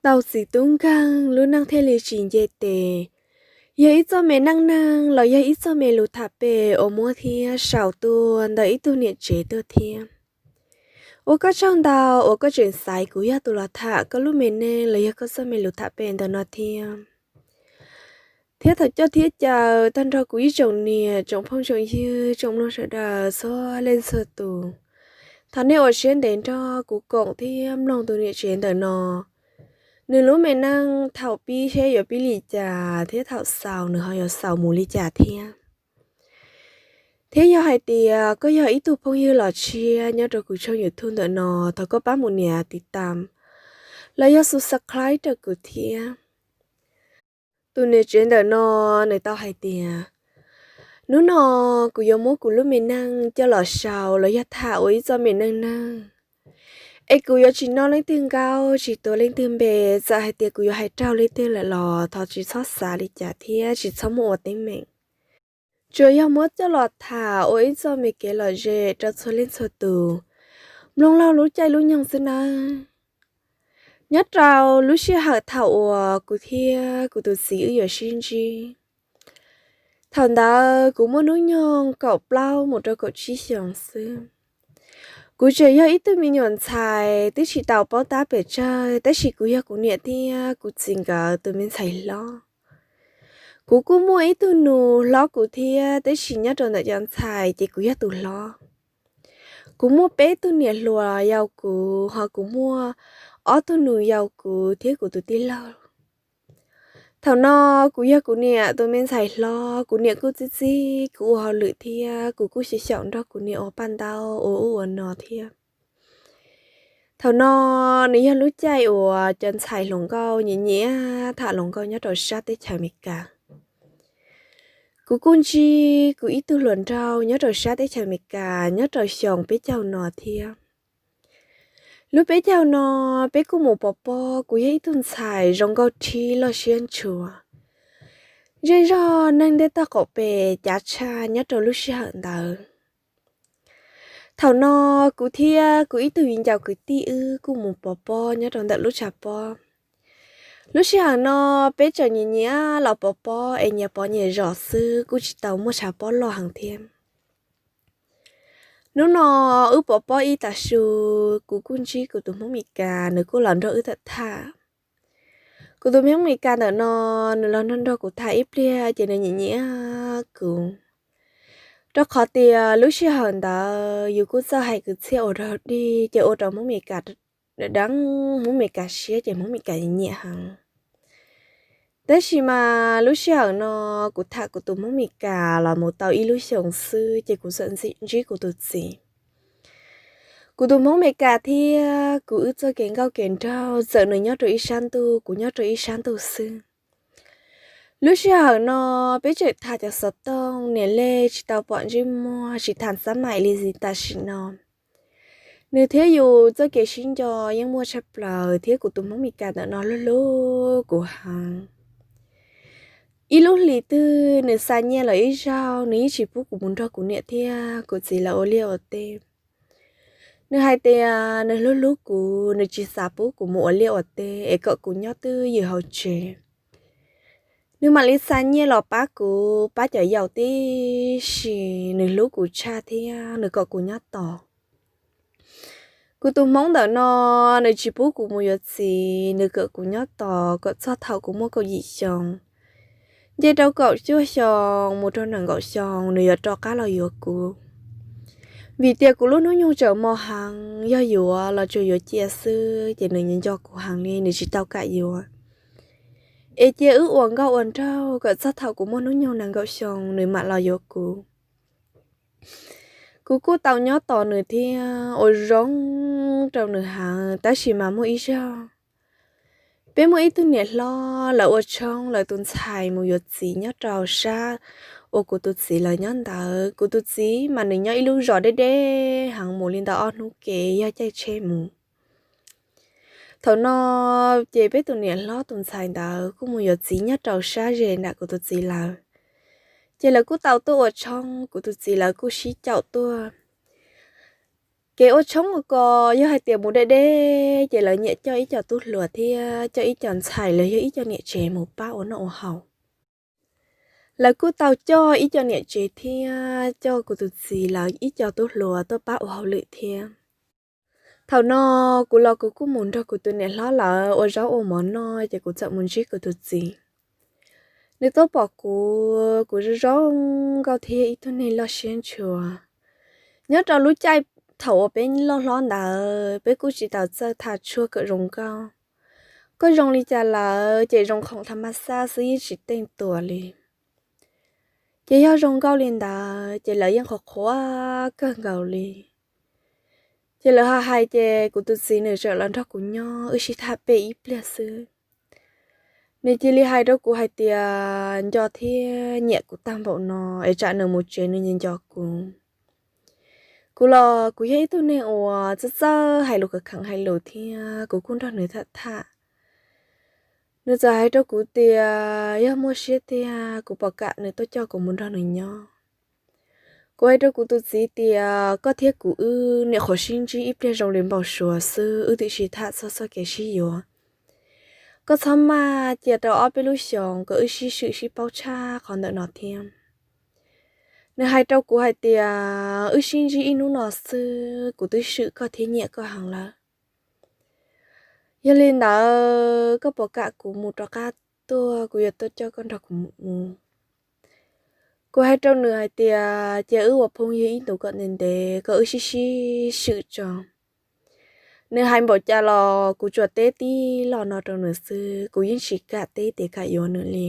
Tau txiv tub nkeeg lub neej thiaj li tsis nce tes, yog ib txoj me neej neeg los yog ib txoj me lus tham pem uas muab thiab sau tuaj ntawm ib tug niam tsev tuaj thiab. Ua koj tsaug ntau uas koj tseem xaiv kuv yog tus los tham koj lub me neej los yog koj txoj me lus tham pem ntawm no thiab. Thiab thaum coj thiab caw tag nrho kuv ib tsoom niam tsoom phooj tsoom ywg tsoom mloog sawv daws txhua leej txhua tus, thov nej ua siab ntev nrog kuv koom thiab mloog tus niam tsev ntawm no. Nws lub me neej thaum pib seb yuav pib li cas thiab thaum xaus nws ho yuav xaus mus li cas thiab. Thiab yog hais tias koj yog ib tug phooj ywg los tshiab nyob rau kuv tshooj YouTube ntawm no, thov koj pab mus nias tiv tam los yog subscribe rau kuv thiab. Tus niam tsev ntawm no nws tau hais tias, hnub no kuv yuav muab kuv lub me neej coj los sau los yog tham ua ib txoj me neej neeg. Es kuv yuav tsis noj leej twg nkaub tsis tuav leej twg npe, txawm hais tias kuv yuav hais raug leej twg lawm los thov tsis txhob xav li cas thiab tsis txhob muab ua teeb meem. Tsuas yog muab coj los tham ua ib txoj me kev lom zem rau txhua leej txhua tus mloog laug lub caij lub nyoog xwb nawb. Nyob rau lub sij hawm thaum uas kuv thiab kuv tus txiv wb yuav sib ntsib, thaum ntawd kuv muaj hnub nyoog kaum plaub mus rau kaum tsib xyoos xwb. Kuv tseem yog ib tug me nyuam ntxhais twb tsis tau paub tab pes tsawg, tab sis kuv yog kuv niam thiab kuv txiv nkawd tus me ntxhais hlob. Kuv kuj muaj ib tug nus hlob kuv thiab, tab sis nyob rau ntawm cov ntxhais ces kuv yog tus hlob. Kuv muaj peb tug niam hluas yau kuv, ho kuv muaj ob tug nus yau kuv thiab kuv tus tij laug. Thaum no kuv yog kuv niam tus me ntxhais hlob, kuv niam kuj txib txib kuv ua hauj lwm thiab kuv kuj xyaum xyaum nrog kuv niam ua paj ntaub ua ub ua no thiab. Thaum no nws yog lub caij uas cov ntxhais hluas nkauj nyiam nyiam tham hluas nkauj nyob rau sab teb chaws Amelikas. Kuv kuj ntsib kuv ib tug hluas nraug nyob rau sab teb chaws Amelikas nyob rau xyoo peb caug no thiab. Lub peb caug no peb kuj mus pov pob, kuv yog ib tug ntxhais zoo nkauj rhib loj siab ntshua, zej zog neeg ntiaj teb qaum pes cav tshaj nyob rau lub sij hawm ntawd. Thaum no kuv thiab kuv ib tug viv ncaus kwv tij wb kuj mus pov pob nyob rau ntawm lub tshav pob. Lub sij hawm no peb tseem nyiam nyiam los pov pob es nyias pov nyias zos xwb, kuj tsis tau muaj tshav pob loj heev thiab. Hnub no wb pov pob ib tag su, kuv kuj ntsib kuv tus Hmoob Meskas, nws kuj los nrog wb tham tham. Kuv tus Hmoob Meskas ntawm no, nws los nrog nrog kuv tham ib pliag ces nws nyiam nyiam kuv, rau qhov tias lub sij hawm ntawd yus kuj txawj hais kwv txhiaj ua dog dig, ces ua rau Hmoob Meskas, deev Hmoob Meskas siab ces Hmoob Meskas nyiam heev. Tab sis mas lub sij hawm no kuv tham kuv tus Hmoob Meskas los mus tau ib lub xyoos xwb ces kuv txawm ntsib kuv tus txiv. Kuv tus Hmoob Meskas thiab kuv wb txoj kev nkauj kev nraug txawm nws nyob rau ib sab ntuj, kuv nyob rau ib sab ntuj xwb. Lub sij hawm no peb tseem tham cov xov tooj niam lej, tsis tau pom ntsej muag, tsis tham xab maim li tam sim no. Nws thiab yus txoj kev sib nco yeej muaj tshaj plaws, thiab kuv tus Hmoob Meskas ntawm no hlub hlub kuv heev. Ib lub hlis twg nws xa nyiaj los ib zaug, nws yeej tsis pub kuv mus nrog kuv niam thiab kuv txiv lawv ua liaj ua teb. Nws hais tias nws hlub hlub kuv, nws tsis xav pub kuv mus ua liaj ua teb es kom kuv nyob twj ywm hauv tsev. Nws mam li xa nyiaj los pab kuv, pab cov yaus tib si. Nws hlub kuv tshaj thiab nws kom kuv nyob tos. Kuv tus Hmoob ntawm no, nws tsis pub kuv mus yuav txiv, nws kom kuv nyob tos kom txog thaum kuv muaj kaum yim xyoo, nce rau kaum cuaj xyoo mus rau nees nkaum xyoo nws yuav rov qab los yuav kuv. Vim tias kuv lub hnub nyoog tseem mos heev, yog yuav los tsuas yuav cia xwb, ces nws nco kuv heev li, nws tsis tau kam yuav. Es cia wb ua nkauj ua nraug kom txog thaum kuv muaj hnub nyoog nees nkaum xyoo nws mam los yuav kuv. Kuv kuj tau nyob tos nws thiab ua zoo rau nws heev, tab sis mas muaj ib zaug peb muaj ib tug niam hlob lawv ua tshoob, lawv tus ntxhais mus yuav txiv nyob rau sab uas kuv tus txiv lawv nyob ntawd. Kuv tus txiv mas nws nyob ib lub zos deb deb heev, mus li ntawm ob hnub kev yog caij tsheb mus. Thaum no ces peb tus niam hlob tus ntxhais ntawd kuj mus yuav txiv nyob rau sab ze nram kuv tus txiv lawv. Ces lawv kuj tau tuaj ua tshoob, kuv tus txiv lawv kuj sib caum tuaj. Kev ua tshoob ua kos yog hais tias mus deb deb ces lawv nyiam coj ib co tub hluas thiab coj ib co ntxhais los yog ib co niam tsev mus pab ua noj ua haus. Lawv kuj tau coj ib co niam tsev thiab coj kuv tus txiv lawv ib co tub hluas tuaj pab ua hauj lwm thiab. Thaum no kuv los kuv kuj mus nrog kuv tus niam hlob lawv ua zaub ua mov noj ces kuv txawm mus ntsib kuv tus txiv. Nws tuaj pom kuv, kuv zoo zoo nkauj thiab ib tug neeg loj siab ntshua. Nyob rau lub caij thaum uas peb loj hlob ntawd peb kuj tsis tau txawj tham tshuaj kom zoo nkauj. Koj zoo li cas lawm ces zoo khoom tha ma xab xwb yeej tsis teej tuas li. Ces yog zoo nkauj li ntawd ces lawv yeej qhuas qhuas kawg nkaus li. Ces lawv ho hais ces kuv tus txiv nws txawm los nrog kuv nyob wb sib tham peb ib pliag xwb. Nws cia li hais rau kuv hais tias nco thiab nyiam kuv tag npaum no es tsam nws mus tsev nws nco nco kuv. Kuv los kuv yog ib tug neeg uas txawj txawj hais lus kheev kheev hais lus thiab kuv kuj nrog nws tham tham. Nws txawm hais rau kuv tias yog muaj siab tiag kuv pom kam nws tuaj coj kuv mus nrog nws nyob. Kuv hais rau kuv tus txiv tias koj thiab kuv wb nyuam qhuav sib ntsib ib pliag zoo li npau suav xwb wb twb sib tham txog txoj kev sib yuav. Koj txhob maj, cia rau ob peb lub xyoos kom wb sib swm sib paub tshaj qhov ntawm no thiab. Nws hais rau kuv hais tias wb sib ntsib ib hnub no xwb kuv twb swm koj thiab nyiam koj heev lawm. Yog li ntawd koj puas kam kuv mus rov qab tuaj, kuv yuav tuaj coj koj nrog kuv mus. Kuv hais rau nws hais tias cia wb ua phooj ywg ib ntus kom ntev ntev kom wb sib sib swm tso. Nws hais npaum cas los kuv tsuas teb tib lo no rau nws xwb, kuv yeej tsis kam teb tias kam yuav nws li.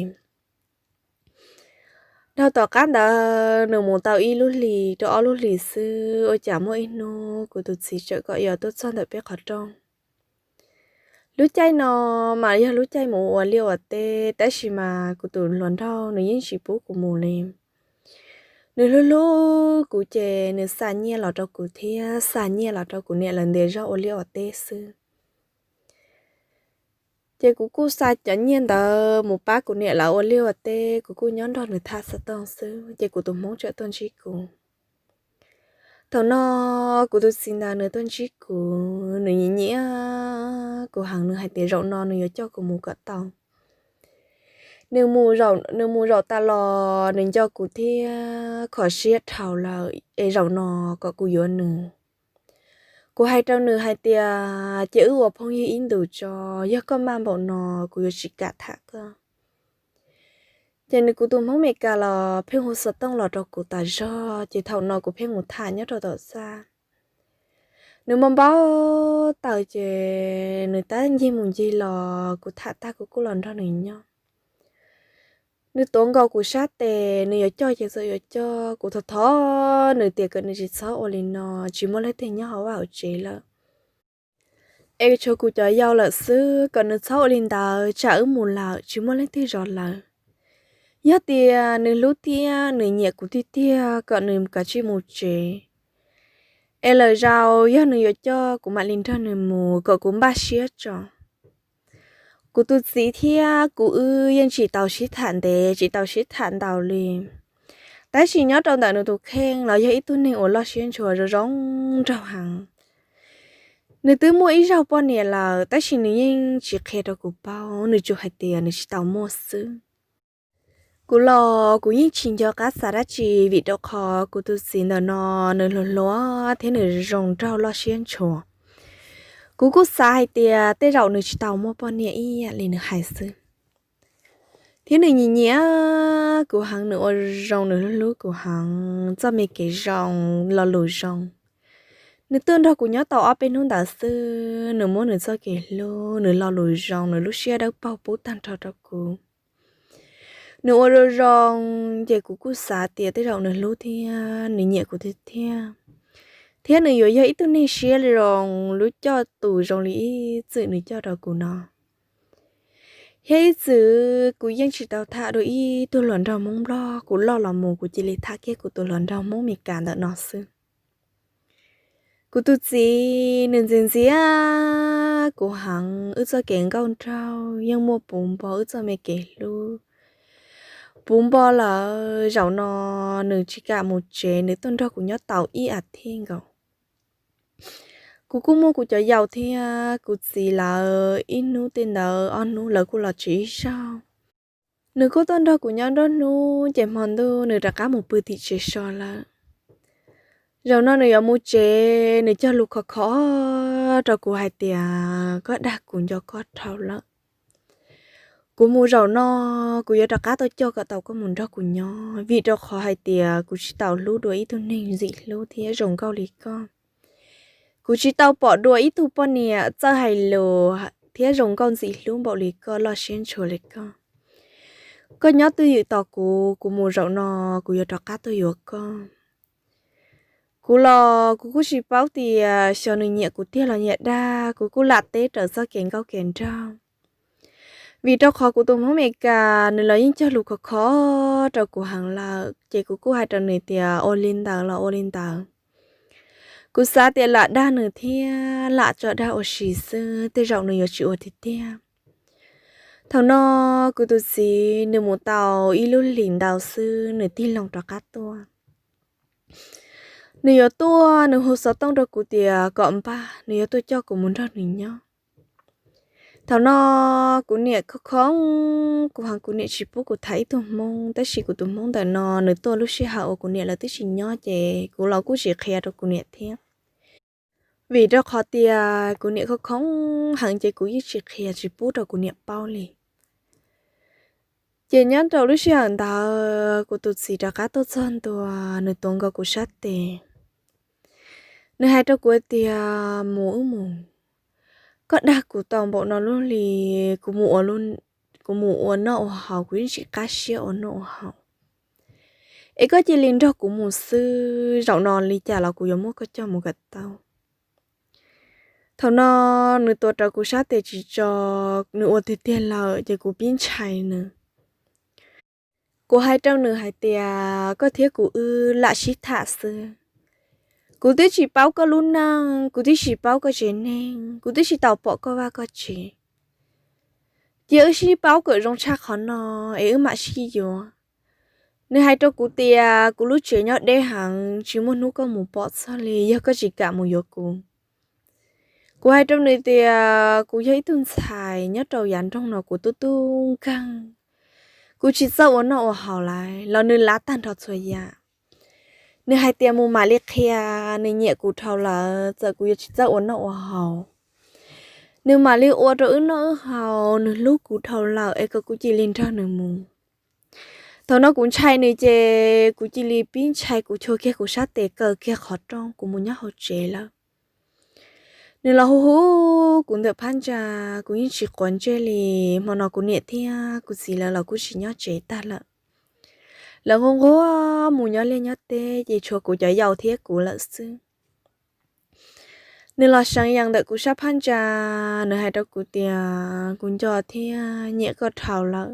Dhau tom qab ntawd nws mus tau ib lub hlis rau ob lub hlis xwb ua cas muaj ib hnub kuv tus txiv txawm kom yog tuaj txog ntawm peb qhov rooj. Lub caij no mas yog lub caij mus ua liaj ua teb tab sis mas kuv tus hluas nraug nws yeej tsis pub kuv mus li. Nws hlub hlub kuv ces nws xa nyiaj los rau kuv thiab xa nyiaj los rau kuv niam lawv ntiav zog ua liaj ua teb xwb. Ces kuv kuj xa cov nyiaj ntawd mus pab kuv niam lawv ua liaj ua teb, kuv kuj nyob nrog nws tham xov tooj xwb ces kuv tus hmoob txawm tuaj ntsib kuv. Thaum no kuv tus txiv ntawd nws tuaj ntsib kuv, nws nyiam nyiam kuv heev, nws hais tias zaum no nws yuav coj kuv mus kom tau. Nws mus zaum tas los nws nco kuv thiab kho siab dhau lawm es zaum no kom kuv yuav nws. Kuv hais rau nws hais tias cia wb ua phooj ywg ib ntus tso, yog koj maj npaum no kuv yuav tsis kam tham koj. Ces nws kuv tus hmoob Meskas los pheej hu xov tooj los rau kuv tas zog ces thaum no kuv pheej mus tham nyob rau tom xaj. Nws muaj npau taws ces nws tab ncig mus ncig los kuv tham tag kuv kuj los nrog nws nyob. Nws tuav nkaus kuv sab tes, nws yuav coj ces txawm yuav coj, kuv thov thov nws tias kom nws tsis txhob ua li no, tsis muaj leej twg nyob hauv vaj hauv tsev lawm. Es tshuav kuv cov yau lawm xwb, kom nws txhob ua li ntawd tsam wb mus lawm tsis muaj leej twg zov lawv. Yog tias nws hlub thiab nws nyiam kuv tiag tiag kom nws kav tsij mus tsev. Es lwm zaus yog nws yuav coj kuv mam li nrog nws mus kom kuv npaj siab tso. Kuv tus txiv thiab kuv wb yeej tsis tau sib tham ntev tsis tau sib tham ntau li. Tab sis nyob rau ntawm nws tus kheej los yog ib tug neeg uas loj siab ntshua zoo zoo nraug heev. Nws twb muaj ib zaug poj niam lawm tab sis nws yeej tsis qhia rau kuv paub, nws tsuas hais tias nws tsis tau muaj xwb. Kuv los kuv yeej tsis nco qab xav dab tsi vim rau qhov kuv tus txiv ntawm no nws hluas hluas thiab nws zoo nraug loj siab ntshua. Kuv kuj xav hais tias tej zaum nws tsis tau muaj poj niam ib yam li nws hais xwb. Thiab nws nyiam nyiam kuv heev, nws ua zoo nws hlub hlub kuv heev, txoj me kev zoo, lo lus zoo. Nws tuaj nrog kuv nyob tau ob peb hnub ntawd xwb nws muab nws txoj kev hlub, nws lo lus zoo, nws lub siab dawb paug pub tag nrho rau kuv. Nws ua zoo zoo ces kuv kuj xav tias tej zaum nws hlub thiab nws nyiam kuv tiag tiag, thiab nws yuav yog ib tug neeg siab zoo lub coj tus zoo li ib txwm nws coj rau kuv no. Thiab ib txwm kuv yeej tsis tau tham dua ib tug hluas nraug Hmoob Nplog, kuv loj los mus kuv cia li tham kiag kuv tus hluas nraug Hmoob Meskas ntawm no xwb. Kuv tus txiv nws ntxias ntxias kuv heev, wb txoj kev nkauj nraug yeej muaj puv npo wb txoj me kev hlub. Puv npo lawm zaum no nws tsis kam mus tsev, nws tuaj nrog kuv nyob tau ib as thiv nkaus. Kuv kuj muaj kuv cov yau thiab kuv txiv lawv ib hnub tej ntawd ob hnub lawv kuj los tsev ib zaug. Nws kuj tuaj nrog kuv nyob nruab hnub ces hmo ntuj nws rov qab mus pw tim tsev so lawm. Zaum no nws yuav mus tsev, nws cog lus khov kho rau kuv hais tias koj dag kuv nco koj dhau lawm. Kuv mus zaum no, kuv yuav rov qab tuaj coj kom tau koj mus nrog kuv nyob, vim rau qhov hais tias kuv tsis tau hlub dua ib tug neeg ntxim hlub thiab zoo nkauj li koj. Kuv tsis tau pom dua ib tug poj niam txawj hais lus thiab zoo nkauj ntxim hlub npaum li koj, loj siab ntshua li koj. Koj nyob twj ywm tos kuv, kuv mus zaum no kuv yuav rov qab tuaj yuav koj. Kuv los kuv kuj tsis paub tias xyov nws nyiam kuv tiag los nyiam dag, kuv kuj lam teb raws txoj kev nkauj kev nraug. Vim rau qhov kuv tus Hmoob Amelikas nws los yeej cog lus khov kho rau kuv heev lawm, ces kuv kuj hais rau nws tias ua li ntawd los ua li ntawd. Kuv xav tias lam dag nws thiab lam tso dag ua si xwb, tej zaum nws yuav tsis ua tiag tiag. Thaum no kuv tus txiv nws mus tau ib lub hlis ntau xwb nws tig loo rov qab tuaj. Nws yuav tuaj, nws hu xov tooj rau kuv tias kom npaj, nws yuav tuaj coj kuv mus nrog nws nyob. Thaum no kuv niam khoob khoob kuv heev, kuv niam tsis pub kuv tham ib tug Hmoob, tab sis kuv tus Hmoob ntawm no nws tuaj lub sij hawm uas kuv niam lawv twb tsis nyob ces kuv los kuj tsis qhia rau kuv niam thiab. Vim rau qhov tias kuv niam khoob khoob heev ces kuv yeej tsis qhia tsis pub rau kuv niam paub li. Ces nyob rau lub sij hawm ntawd kuv tus txiv rov qab tuaj txog ntua, nws tuav nkaus kuv sab tes. Nws hais rau kuv tias mus wb mus, koj dag kuv tau npaum no lub hli, kuv mus ua noj ua haus kuv yeej tsis qab siab ua noj ua haus. Es koj cia li nrog kuv mus xwb, zaum no li cas los kuv yuav muab koj coj mus kom tau. Thaum no nws tuav rawv kuv sab tes tsis tso, nws ua tiag tiag lawm ces kuv pib ntshai nws. Kuv hais rau nws hais tias koj thiab kuv wb lam sib tham xwb. Kuv twb tsis paub koj lub neej, kuv twb tsis paub koj tsev neeg, kuv twb tsis tau pom koj vaj koj tsev. Cia wb sib paub kom zoo tshaj qhov no es wb mam sib yuav. Nws hais rau kuv tias kuv lub tsev nyob deb heev, tsis muaj hnub koj mus pom txog li yog koj tsis kam mus yuav kuv. Kuv hais rau nws tias kuv yog ib tug ntxhais nyob rau yav nroog no kuv tub tub nkeeg, kuv tsis txawj ua noj ua haus lawm los nws lav tag nrho txhua yam. Nws hais tias mus mam li qhia, nws nyiam kuv dhau lawm txawm kuv yuav tsis txawj ua noj ua haus, nws mam li ua rau wb noj wb haus, nws hlub kuv dhau lawm es kom kuv cia li nrog nws mus. Thaum no kuv ntshai nws ces kuv cia li pib ntshai, kuv chua kiag kuv sab tes kaw kiag qhov rooj kuv mus nyob hauv tsev lawm. Nws los hu hu kuv ntawm phab ntsa, kuv yeej tsis quav ntsej li. Hmo no kuv niam thiab kuv txiv lawv los kuj tsis nyob tsev tag lawm. Lawv nquag nquag mus nyob liaj nyob teb ces tshuav kuv cov yau thiab kuv lawm xwb. Nws los seev yees ntawm kuv sab phab ntsa, nws hais rau kuv tias kuv nco thiab nyiam koj dhau lawm.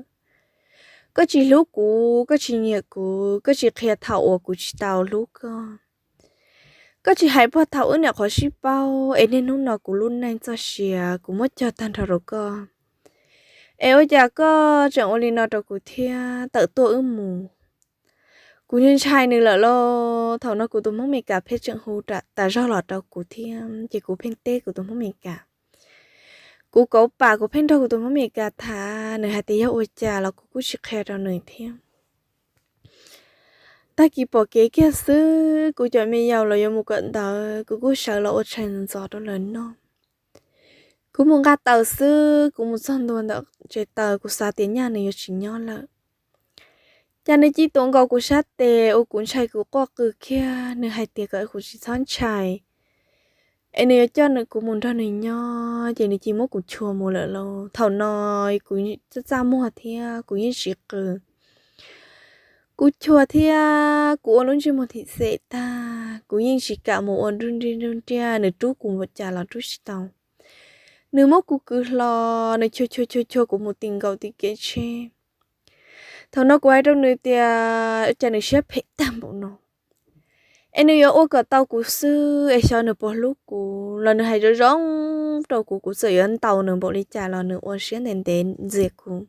Koj tsis hlub kuv, koj tsis nyiam kuv, koj tsis qhia thaum uas kuv tsis tau hlub koj. Koj tsis hais puag thaum wb nyuam qhuav sib paub es niaj hnub no kuv lub neej txoj sia kuv muab cog tag nrho rau koj. Es ua cas koj tseem ua li no rau kuv thiab tawm tuaj wb mus? Kuv ntshai nws lawm lauj. Thaum no kuv tus Hmoob Amelikas pheej tseem hu tas zog los rau kuv thiab ces kuv pheej teb kuv tus Hmoob Amelikas. Kuv kauv pam kuv pheej nrog kuv tus Hmoob Amelikas tham, nws hais tias yog ua cas los kuv kuj tsis qhia rau nws thiab. Tag kis pom kev kiag xwb, kuv cov me yaus los yuav mus kawm ntawv, kuv kuj sawv los ua tshais ntxov rau lawv noj. Kuv mus nqa taws xwb, kuv mus txog ntua ntawm tsev taws kuv xav tias nyaj nws yuav tsis nyob lawm. Cas nws cia li tuav nkaus kuv sab tes ua kuv ntshai kuv quaj qw kiag, nws hais tias kom kuv tsis txhob ntshai, es nws yuav coj kuv mus nrog nws nyob, ces nws cia li muab kuv chua mus lawm lauj. Thaum no kuv txaj txaj muag thiab kuv yeej tsis qw. Kuv chua thiab kuv ua lub ntsej muag thim xem tag, kuv yeej tsis kam mus ua nruj nriaj nruj nriaj, nws rub kuv npaum cas los rub tsis tau. Nws muab kuv kwv hlo, nws chua chua chua chua kuv mus ti nkaus tim kev tsheb. Thaum no kuv hais rau nws tias cas nws siab phem tag npaum no, es nws yuav ua kom tau kuv xwb es xyov nws puas hlub kuv los nws hais zoo zoo rau kuv, kuv txawm yuav ntaus nws npaum li cas los nws ua siab ntev ntev ntxias kuv.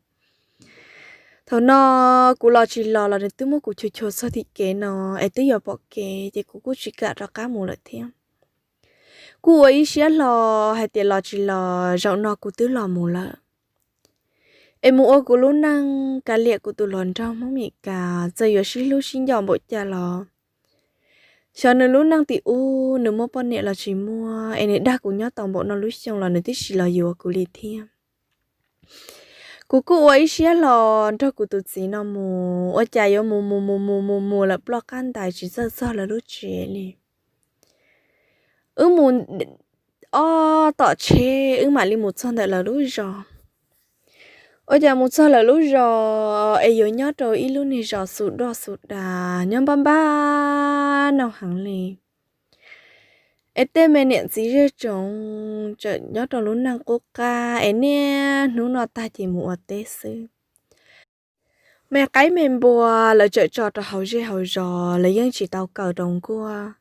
Thaum no kuv los tsis los los nws twb muab kuv chua chua txog tim kev no, es twb yuav pom kev ces kuv kuj tsis kam rov qab mus lawm thiab. Kuj ua ib siab hlo hais tias los tsis los zaum no kuv twb los mus lawm, es mus ua kuv lub neej kav liam kuv tus hluas nraug Hmoob Mes Kas, txawm yuav sib hlub sib nco npaum cas los xyov nws lub neej tim ub nws muaj poj niam los tsis muaj, es nws dag kuv nyob tau npaum no lub xyoo los nws twb tsis los yuav kuv li thiab. Kuv kuj ua ib siab hlo nrog kuv tus txiv no mus, ua cas yuav mus mus mus mus mus mus lawm ploj qab ntais tsis txawj txog lawv lub tsev li. Wb mus ob tom tsheb wb mam li mus txog ntawm lawv lub zos. Ua cas mus txog lawv lub zos es yuav nyob rau ib lub niag zos xus doj xus das nyob npab npab no heev li. Es tej me niam txiv zej tsoom tseem nyob rau lub neej qub qab es niaj hnub noj tag ces mus ua teb xwb. Me qaib me npua lawv tseem tso rau hauv zej hauv zos, lawv yeej tsis tau kaw rau nkuaj.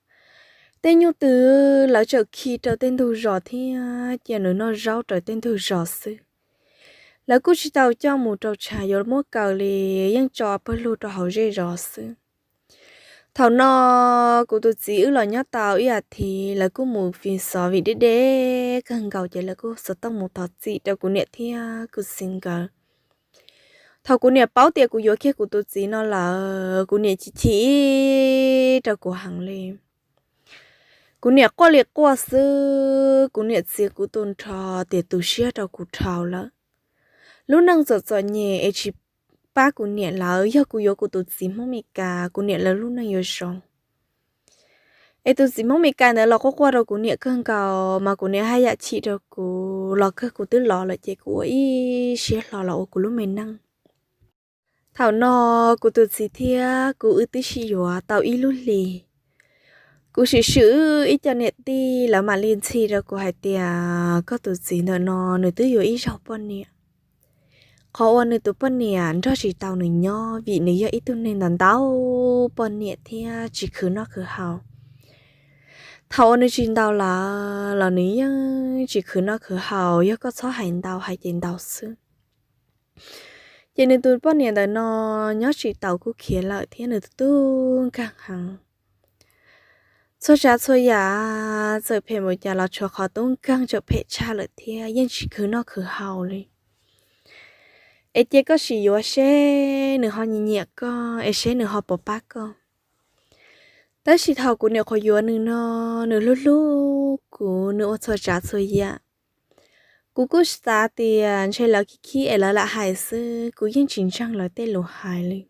Tej nyuj twm lawv tseem khi rau tej ntug zos thiab cia nws noj zaub rau tej ntug zos xwb. Lawv kuj tsis tau coj mus rau tshav yuav muab kaw li, yeej tso pawg lug rau hauv zej zos xwb. Thaum no kuv tus txiv wb los nyob tau ib as thiv, lawv kuj mus fi xov vim deb deb kawg nkaus ces lawv kuj xov tooj mus thov txim rau kuv niam thiab kuv txiv nkawd. Thaum kuv niam paub tias kuv yuav kiag kuv tus txiv no lawm, kuv niam chim chim rau kuv heev li. Kuv niam quaj li quaj xwb, kuv niam txiav kuv tus nrho tias tu siab rau kuv dhau lawm. Lub neej txom txom nyem es tsis pab kuv niam lawm, yog kuv yuav kuv tus txiv Hmoob Mes Kas, kuv niam lawv lub neej yuav zoo. Es tus txiv Hmoob Mes Kas ntawd los quaj quaj rau kuv niam kawg nkaus, mas kuv niam haj yam chim rau kuv, los kawg kuv twb los lawm ces kuv ua ib siab hlo los ua kuv lub me neej. Thaum no kuv tus txiv thiab kuv wb twb sib yuav tau ib lub hlis. Kuv swm swm ib co niam tij lawv mam li ntxhi rau kuv hais tias koj tus txiv ntawm no nws twb yuav ib zaug poj niam. Qhov uas nws tus poj niam nrog tsis tau nws nyob vim nws yog ib tug neeg ntau ntau poj niam thiab tsis khwv noj khwv haus. Thaum uas nws tsis ntaus lawm los nws yeej tsis khwv noj khwv haus, yog koj txhob hais ntau hais ces ntaus xwb. Ces nws tus poj niam ntawm no nyob tsis taus kuj khiav lawm thiab nws tus tub nkeeg heev. Txhua tsav txhua yam txawm phem npaum cas los tshuav qhov tub nkeeg tseem phem tshaj lawm thiab yeej tsis khwv noj khwv haus li. Es cia koj sim yuav seb nws ho nyiam nyiam koj es seb nws ho puas pab koj. Tab sis thaum kuv niam qhuav yuav nws no, nws hlub hlub kuv, nws ua txhua tsav txhua yam. Kuv kuj xav tias ntshe lawv khib khib es lawv lam hais xwb, kuv yeej tsis ntseeg lawv tej lus hais li.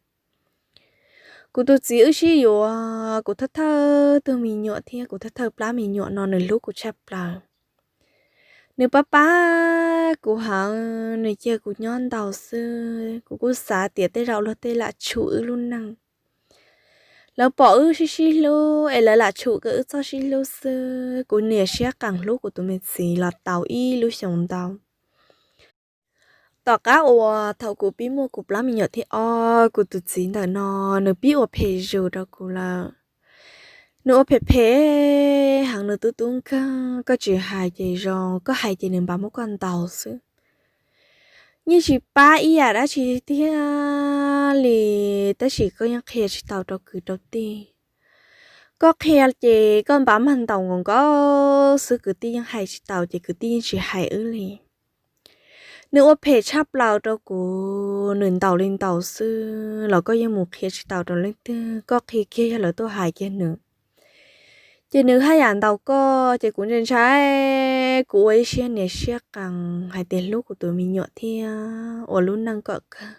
Kuv tus txiv wb sib yuav, kuv thawj thawj tug me nyuam thiab kuv thawj thawj plab me nyuam no nws hlub kuv tshaj plaws. Nws pab pab kuv heev, nws cia kuv nyob ntaus xwb, kuv kuj xav tias tej zaum luag tej lam tshum wb lub neej. Lawv pom wb sib sib hlub es lawv lam tshum kom wb txhob sib hlub xwb. Kuv niam siab qees hlub kuv tus me txiv los tau ib lub xyoos ntau. Tom qab uas thaum kuv pib muaj kuv plab me nyuam thib ob, kuv tus txiv ntawm no nws pib ua phem zus rau kuv lawm. Nws ua phem phem heev, nws tub tub nkeeg, koj tsis hais ces zoo, koj hais ces nws npaj muab koj ntaus xwb. Yeej tsis pab ib yam dab tsi thiab li, tab sis koj yeej qhia tsis tau rau kwv rau tij. Koj qhia ces koj npaj mag ntaus nkaus nkaus xwb, kwv tij yeej hais tsis tau ces kwv tij yeej tsis hais wb li. Nws ua phem tshaj plaws rau kuv, nws ntaus li ntaus xwb los koj yeej mus qhia tsis tau rau leej twg, koj qhia kiag yog lawv tuaj hais kiag nws. Ces nws haj yam ntaus koj, ces kuv ntshai ntshai, kuv ua ib siab niam siab qees hais tias hlub kuv tus me nyuam thiab ua lub neej kom kawg.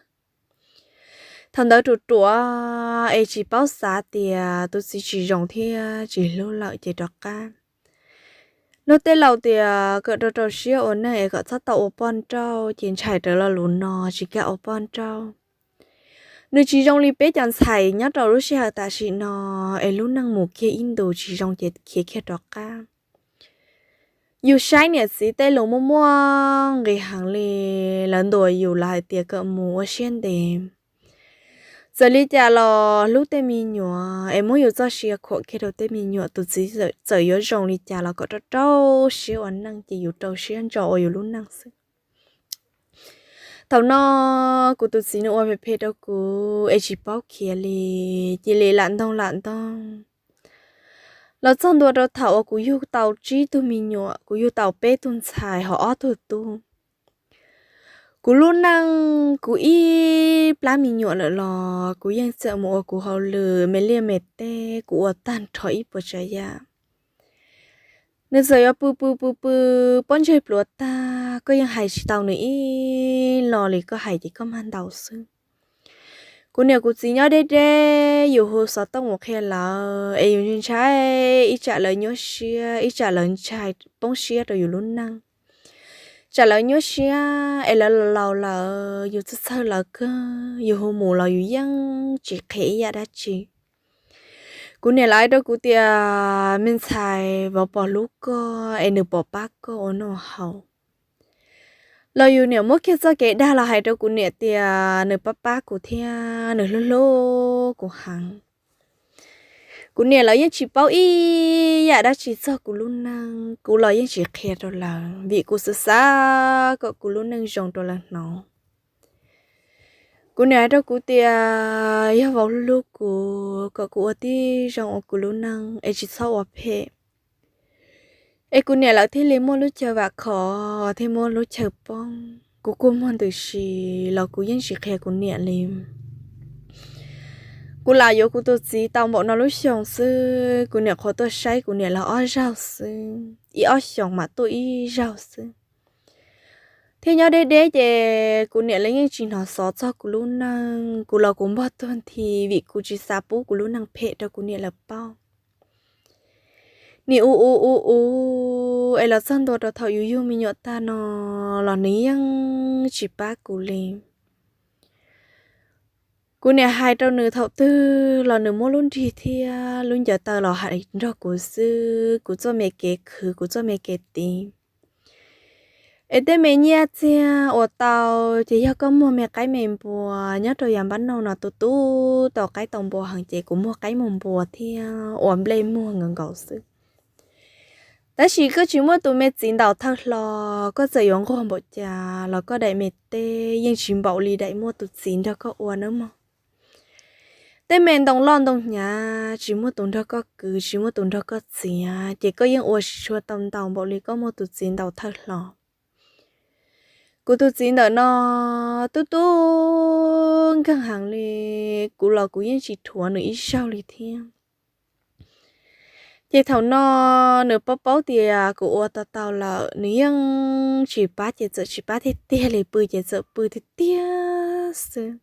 Thaum ntawd ruam ruam es tsis paub xav tias tus txiv tsis zoo thiab tsis hlub lawm ces rov qab. Luag tej laus tias kom rau rau siab ua neej es kom txhob tau ua poj nrauj, ces ntshai rawv lo lus no tsis kam ua poj nrauj. Nws tsis zoo li peb cov ntxhais nyob rau lub sij hawm tam sim no, es lub neej mus kiag ib ntus tsis zoo ces khiav kiag rov qab. Yus saib niam txiv tej lus muaj muaj nqis heev li, lawv ntuas yus lawv hais tias kom mus ua siab ntev. Txawm li cas los hlub tej me nyuam es muab yus txoj sia khuam kiag rau tej me nyuam, tus txiv txawm yuav zoo li cas los kom rau rau siab ua neej ces yus rau siab ntso ua yus lub neej xwb. Thaum no kuv tus txiv nws ua phem phem rau kuv es tsis paub khiav li, cia li lam ntoog lam ntoog. Los txog ntua rau thaum uas kuv yug tau tsib tug me nyuam, kuv yug tau peb tug ntxhais ho ob tug tub. Kuv lub neej kuv ib plab me nyuam lawm los kuv yeej txawm mus ua kuv hauj lwm me liaj me teb, kuv ua tag nrho ib puas tsav yam. Nws txawm yuav pw pw pw pw pob ntseg pluav tag, koj yeej hais tsis tau nws ib lo li, koj hais ces koj mag ntaus xwb. Kuv niam kuv txiv nyob deb deb, yus hu xov tooj mus qhia lawv es yus ntshai, ib tsam lawv nyuaj siab, ib tsam lawv ntshai poob siab rau yus lub neej. Tsam lawv nyuaj siab es lawv laus lawm, yus txhawj txhawj lawv kawg, yus hu mus los yus yeej tsis qhia ib yam dab tsi. Kuv niam lawv hais rau kuv tias, me ntxhais, vauv pom hlub koj es nws pom pab koj ua noj haus. Los yus niam muab kiag txoj kev dag los hais rau kuv niam tias nws pab pab kuv thiab nws hlub hlub kuv heev. Kuv niam lawv yeej tsis paub ib yam dab tsi txog kuv lub neej, kuv los yeej tsis qhia rau lawv vim kuv xav xav kom kuv lub neej zoo rau lawv hnov. Kuv niam hais rau kuv tias yog vauv hlub kuv, kom kuv ua tib zoo ua kuv lub neej es tsis txhob ua phem. Es kuv niam lawv thiaj li muaj lub chaw vam khom, thiaj muaj lub chaw poob. Kuv kua muag ntws si los kuv yeej tsis qhia kuv niam li. Kuv lam yuav kuv tus txiv tau npaum no lub xyoo xwb, kuv niam qhuav tuaj saib kuv niam lawv ob zaug xwb, ib ob xyoos mam tuaj ib zaug xwb. Thiab nyob deb deb ces kuv niam lawv yeej tsis hnov xov txog kuv lub neej, kuv los kuv npog tuag nthi vim kuv tsis xav pub kuv lub neej phem rau kuv niam lawv paub. Nim u u u u es los txog ntua rau thaum yus yug me nyuam tag no los nws yeej tsis pab kuv li. Kuv niam hais rau nws thaum twg los nws muab lub nrig thiab lub ncaws taw los hais nrog kuv xwb, kuv txoj me kev khwv, kuv txoj me kev tiv. Es tej me nyiaj txiag uas tau ces yog koj muag me qaib me npua nyob rau yav npab nauj no tu tu tau qaib tau npua heev ces kuv muag qaib muag npua thiab ua nplej muag nkaus nkaus xwb. Tab sis koj tsis muaj tus me txiv ntaus thawj hlo, koj txawm yuav nquag npaum cas los koj daim me teb yeej tsis npaum li daim muaj tus txiv nrog koj ua nawb mog. Tej me ntoo loj ntoo hnyav tsis muaj tus nrog koj kwv, tsis muaj tus nrog koj txiav, ces koj yeej ua tsis tshua tau ntau npaum li koj muaj tus txiv ntaus thawj hlo. Kuv tus txiv ntawm no tub tub nkeeg heev li, kuv los kuv yeej tsis rhuav nws ib zaug li thiab. Ces thaum no nws paub paub tias kuv ua tau tau lawm, nws yeej tsis pab ces txawm tsis pab tiag tiag li, pw ces txawm pw tiag tiag xwb.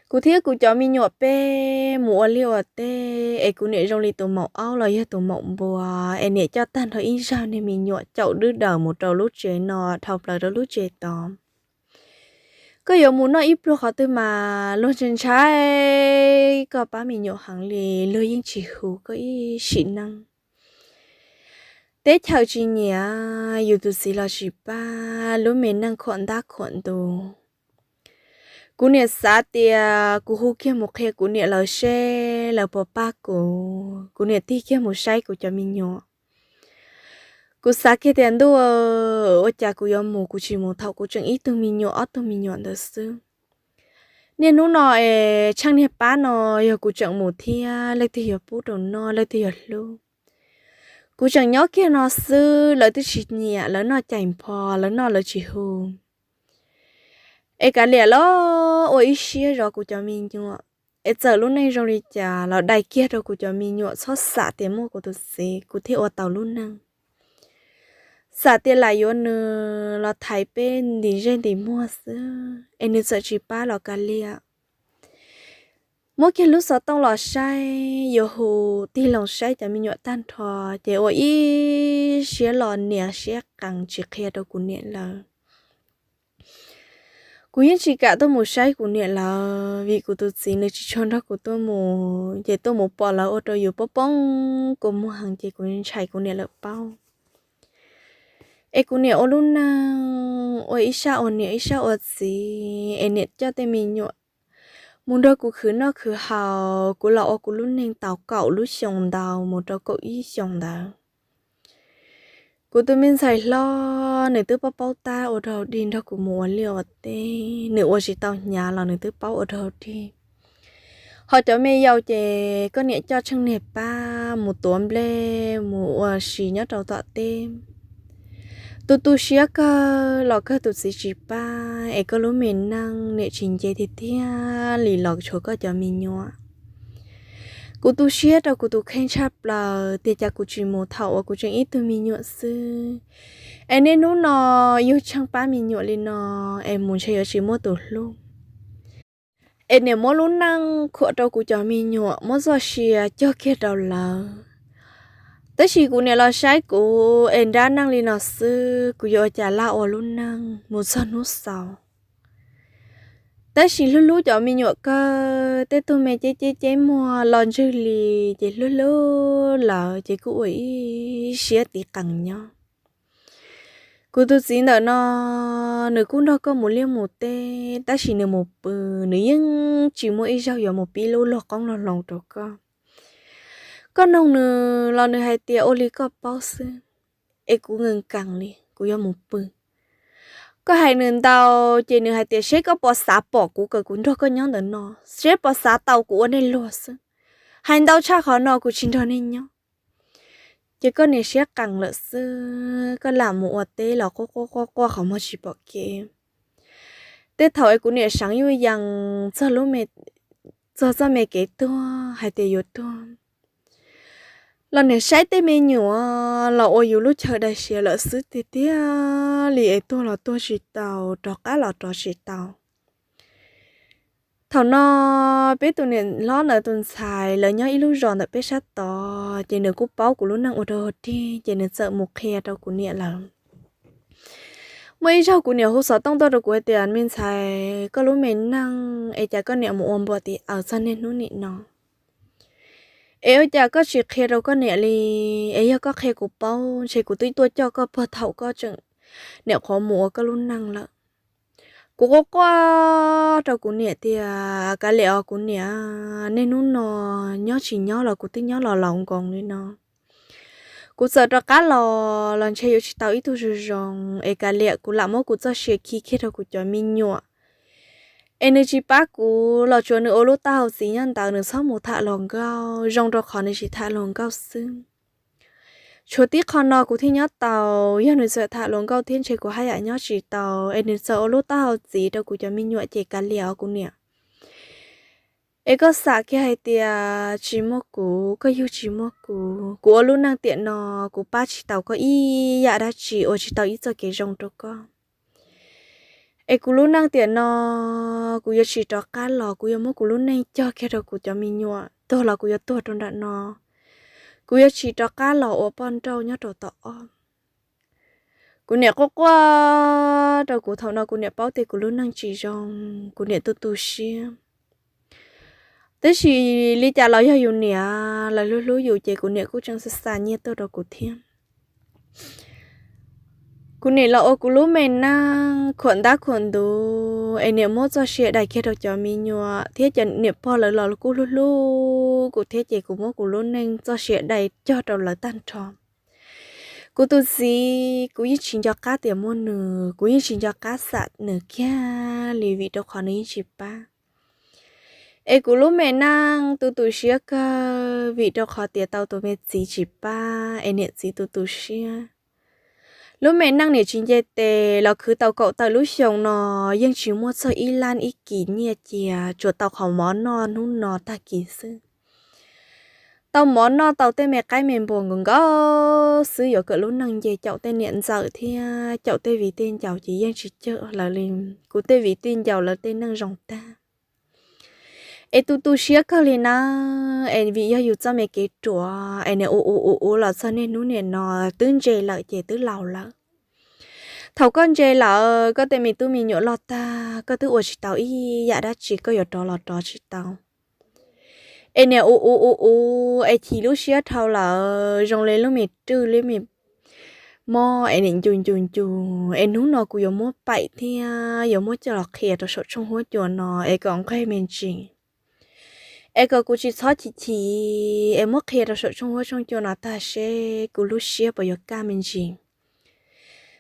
Kuv thiab kuv cov me nyuam peb mus ua liaj ua teb es kuv niam zoo li tus maum aub los yog tus maum npua, es niam coj tag nrho ib zaj niag me nyuam caum dwb daws mus rau lub tsev no dhau plaws rau lub tsev tod. Koj yuav mus noj ib pluag qhov twg mas luag ntshai ntshai koj pab me nyuam heev li, luag yeej tsis hu koj ib sim neej. Teb chaws tsis nyiam, yus tus txiv los tsis pab, lub me neej khuam ntab khuam ntu. Kuv niam xav tias kuv hu kiag mus qhia kuv niam lawv seb lawv puas pab kuv, kuv niam tig kiag mus saib kuv cov me nyuam. Kuv xav kiag tias ntuj, ua cas kuv yuav mus kuv tsis mus thaum kuv tseem ib tug me nyuam ob tug me nyuam ntawd xwb. Niaj hnub no es tsheej niag pab no, yog kuv tseem mus thiab leej twg yuav pub rau noj, leej twg yuav hlub? Kuv tseem nyob kiag no xwb lawv twb tsis nyiam, lawv noj cais npho, lawv noj lawv tsis hu. Es kav liam los ua ib siab zov kuv cov me nyuam, es txawm lub neej zoo li cas los dai kiag rau kuv cov me nyuam, txhob xam tias muaj kuv tus txiv kuv thiaj ua tau lub neej. Xam tias lam yuav nws los thaiv peb ntim zej ntim muag xwb, es nws txawm tsis pab los kav liam. Muab kiag lub xov tooj los saib, yuav hu tig los saib cov me nyuam tag nrho, ces ua ib siab los nias siab qees tsis qhia rau kuv niam lawv. Kuv yeej tsis kam tuaj mus saib kuv niam lawv, vim kuv tus txiv nws tsis tshua nrog kuv tuaj mus, ces tuaj mus pom lawv ua rau yus poob poob kua muag heev, ces kuv ntshai kuv niam lawv paub. Es kuv niam ua lub neej ua ib sab ua niam ib sab ua txiv, es niam coj tej me nyuam mus nrog kuv khwv noj khwv haus, kuv los ua kuv lub neej tau kaum lub xyoo ntau mus rau kaum ib xyoo ntawd. Kuv tus me ntxhais hlob nws twb paub paub tab ua rau dig nrog kuv mus ua liaj ua teb, nws ua tsis tau hnyav los nws twb paub ua rau dig. Ho cov me yaus ces koj niam coj tsheej niag pab mus tuav nplej mus ua si nyob rau tom teb. Tu tu siab kawg los kawg tus txiv tsis pab, es koj lub me neej niam tsis nce tiag tiag li los tshuav koj cov me nyuam. Kuv tu siab rau kuv tus kheej tshaj plaws tiag, cas kuv tsis mus thaum uas kuv tseem ib tug me nyuam xwb. Es niaj hnub no yug tsheej pab me nyuam li no, es mus ntshe yuav tsis muaj tus hlub. Es niam muab lub neej khuam rau kuv cov me nyuam, muab txoj sia cog kiag rau lawv. Tab sis kuv niam los saib kuv es nrab neej li no xwb, kuv yuav ua cas laj ua lub neej mus txog hnub xaus. Tab sis hlub hlub cov me nyuam kawg, tej tug me ceb ceb ceb muag los ntswg li, ces hlub hlub lawv ces kuj ua ib siab tiv qees nyob. Kuv tus txiv ntawm no, nws kuj nrog koj mus liaj mus teb, tab sis nws mus pw, nws yeej tsis muaj ib zaug yuav mus pib lub luag qoob luag loo rau koj. Koj noog nws los nws hais tias ua li koj paub xwb, es kuv nkees nkees li, kuv yuav mus pw. Koj hais nws ntau, ces nws hais tias seb koj puas xav pom kuv kom kuv nrog koj nyob ntawm no, seb puas xav tau kuv ua nej luag xwb. Hais ntau tshaj qhov no kuv tsis nrog nej nyob. Ces koj niam siab qees lawm xwb, koj lam mus ua teb los quaj quaj quaj quaj qhov muag tsis pom kev. Tej thaum es kuv niam seev yuj yees txog lub me, txog txoj me kev tuag hais tias yuav tuag, los niam saib tej me nyuam los ua yus lub chaw dai siav lawm xwb tiag tiag li, es tuag los tuag tsis tau, rov qab los rov tsis tau. Thaum no peb tus niam hlob ntawd tus ntxhais lawv nyob ib lub zos ntawm peb sab tod, ces nws kuj paub kuv lub neej ua dog dig, ces nws txawm mus qhia rau kuv niam lawv. Muaj ib zaug kuv niam hu xov tooj tuaj rau kuv hais tias, me ntxhais, koj lub me neej es cas koj niam mus ua npua tim aws txog niaj hnub nim no, es ua cas koj tsis qhia rau koj niam li? Es yog koj qhia kuv paub, ntshe kuv twb tuaj coj koj puag thaum koj tseem nyuam qhuav mus ua koj lub neej lawm. Kuv quaj quaj rau kuv niam tias, kav liam os kuv niam, niaj hnub no nyob tsis nyob los kuv twb nyob los laus nkoos li no. Kuv txawm rov qab los los ntshe yuav tsis tau ib tug zoo zoo, es kav liam kuv lam muab kuv txoj sia khi kiag rau kuv cov me nyuam. Es nws tsis pab kuv los tsuas nws ua lub taub hau txiv nyob ntawd, nws txhob mus tham hluas nkauj, zoo rau qhov nws tsis tham hluas nkauj xwb. Tshuav tib qho no kuv thiaj nyob tau, yog nws txawm tham hluas nkauj thiab ntshe kuv haj yam nyob tsis tau, es nws txawm ua lub taub hau txiv rau kuv cov me nyuam ces kav liam os kuv niam. Es koj xam kiag hais tias tsis muaj kuv, koj yug tsis muaj kuv, kuv ua lub neej tiam no kuv pab tsis tau koj ib yam dab tsi, ua tsis tau ib txoj kev zoo rau koj. Es kuv lub neej tiam no kuv yuav tsis rov qab los, kuv yuav muab kuv lub neej cog kiag rau kuv cov me nyuam, tuag los kuv yuav tuag rau nram no, kuv yuav tsis rov qab los ua poj nrauj nyob rau tom ob. Kuv niam quaj quaj rau kuv, thaum no kuv niam paub tias kuv lub neej tsis zoo, kuv niam tu tu siab. Tab sis li cas los yog yus niam, lawv hlub hlub yus ces kuv niam kuj tseem xa xa nyiaj tuaj rau kuv thiab. Kuv niam los ua kuv lub me neej khuam ntab khuam ntuv, es niam muab txoj sia dai kiag rau cov me nyuam thiab cov niam pog lawv los kuj hlub hlub kuv thiab ces kuv muab kuv lub neej txoj sia dai cog rau lawv tag nrho. Kuv tus txiv kuv yeej tsis nco qab tias muaj nws, kuv yeej tsis nco qab xam nws kiag li vim rau qhov nws yeej tsis pab. Es kuv lub me neej tu tu siab kawg vim rau qhov tias tau tus me txiv tsis pab es niam txiv tu tu siab. Lub me neej niam tsis nce tes los khwv tau kaum tawm lub xyoo no yeej tsis muaj txog ib lab ib kis nyiaj cia, tsuas tau qhov mov noj hnub no tag kis xwb. Tau mov noj tau tej me qaib me npua nkaus nkaus xwb, yuav kom lub neej nce caum tej niam ntxawm thiab caum tej viv tej ncaus ces yeej tsis cog lawv li. Kuv tej viv tej ncaus lawv tej neej zoo tag. Es tu tu siab kawg li na, es vim yog yus txoj me kev ruam es niam ua ua ua ua los txog niaj hnub niam no twb ntse lawm ces twb laus lawm. Thaum koj ntse lawm, koj tej me tub me nyuam loj tag, koj twb ua tsis tau ib yam dab tsi, koj yuav rov los rov tsis tau. Es niam ua ua ua ua es chim lub siab dhau lawm, zoo li lub me rwj lub me mob es niam ncu ncu ncu, es hnub no kuv yuav muab paim thiab yuav muab coj los qhia rau saum tshooj huab cua no es kom nqeg me ntsis. Es kom kuv tsis txhob chim chim, es muab qhia rau saum tshooj huab tshooj cua no tag seb kuv lub siab puas yuav kaj me ntsis.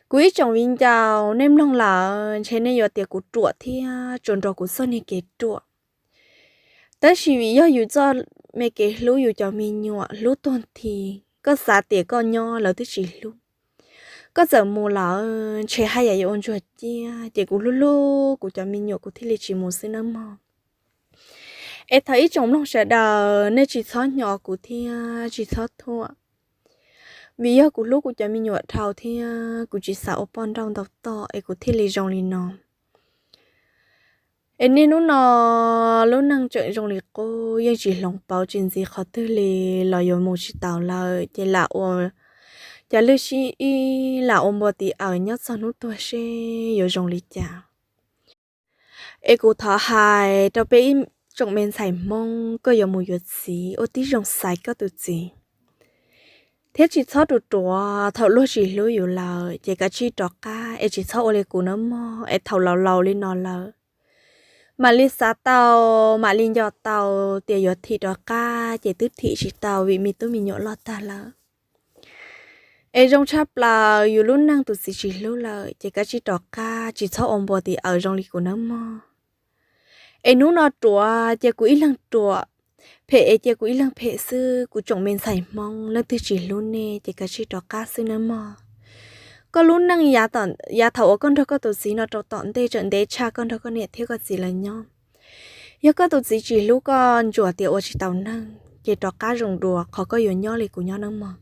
Kuv ib tsoom viv ncaus, nej mloog lawm ntshe nej yuav tias kuv ruam thiab tsuas nrog kuv txoj niag kev ruam. Tab sis vim yog yus txoj me kev hlub yus cov me nyuam hlub tuag nthi, koj xav tias koj nyob lawv twb tsis hlub. Koj txawm mus lawm ntshe haj yam yuav ua ntsuag ciaj, ces kuv hlub hlub kuv cov me nyuam kuv thiaj li tsis mus xwb nawb mog. Es thaum ib tsoom mloog sawv daws nej tsis txhob nyo kuv thiab tsis txhob thuam, vim yog kuv hlub kuv cov me nyuam dhau thiab kuv tsis xav ua poj nrauj ntau toj es kuv thiaj li zoo li no. Es niaj hnub no lub neej tseem zoo li qub, yeej tsis hloov pauv tsis ntxiv qhov twg li los yuav mus tsis taus lawm, ces lam ua, cas lwj sib ib lam ua npua tis awm nyob txog hnub tuag seb yuav zoo li cas. Es kuv thov hais rau peb ib tsoom me ntxhais Hmoob, koj yuav mus yuav txiv ua tib zoo xaiv koj tus txiv thiab tsis txhob ruam ruam. Thaum luag tsis hlub yus lawm ces kav tsij rov qab es tsis txhob ua li kuv nawb mog, es thaum laus laus li no lawm mam li xav tau, mam li nco tau tias yuav thim rov qab ces twb thim tsis tau vim me tub me nyuam loj tag lawm. Es zoo tshaj plaws yus lub neej tus txiv tsis hlub lawm ces kav tsij rov qab, tsis txhob ua npua tis awm zoo li kuv nawb mog. Es hnub no ruam ces kuv ib leeg ruam, phem es cia kuv ib leeg phem xwb. Kuv tsoom me ntxhais Hmoob, leej twg tsis hlub nej ces kav tsij rov qab xwb nawb mog. Koj lub neej yav thaum uas koj nrog koj tus txiv no rau tom ntej tseem ntev tshaj koj nrog koj niam thiab koj txiv lawv nyob. Yog koj tus txiv tsis hlub koj ntsuam tias ua tsis tau neeg ces rov qab zoo dua qhov koj yuav nyob li kuv nyob nawb mog.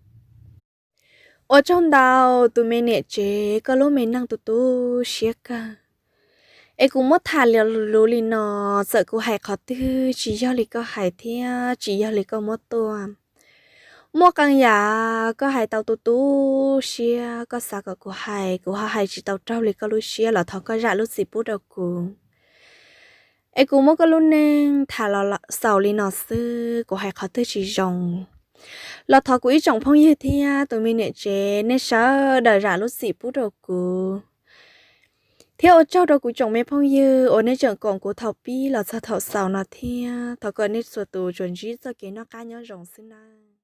Ua tsaug ntau tus me niam tsev, koj lub me neej tu tu siab kawg. Es kuv muab tham li luv li no, txawm kuv hais qhov twg tsis yog li koj hais thiab tsis yog li koj muab tuaj, muaj qee yam koj hais tau tu tu siab, koj xav kom kuv hais kuv ho hais tsis tau raug li koj lub siab los thov koj zam lub txim pub rau kuv. Es kuv muab koj lub neej tham los xaus li no xwb, kuv hais qhov twg tsis zoo los thov kuv ib tsoom phooj ywg thiab tus me niam tsev nej sawv daws zam lub txim pub rau kuv, thiab ua tsaug rau kuv tsoom me phooj ywg uas nej tseem koom kuv thaum pib los txog thaum xaus no thiab. Thov kom nej txhua tus tsuas ntsib txoj kev noj qab nyob zoo xwb nawb.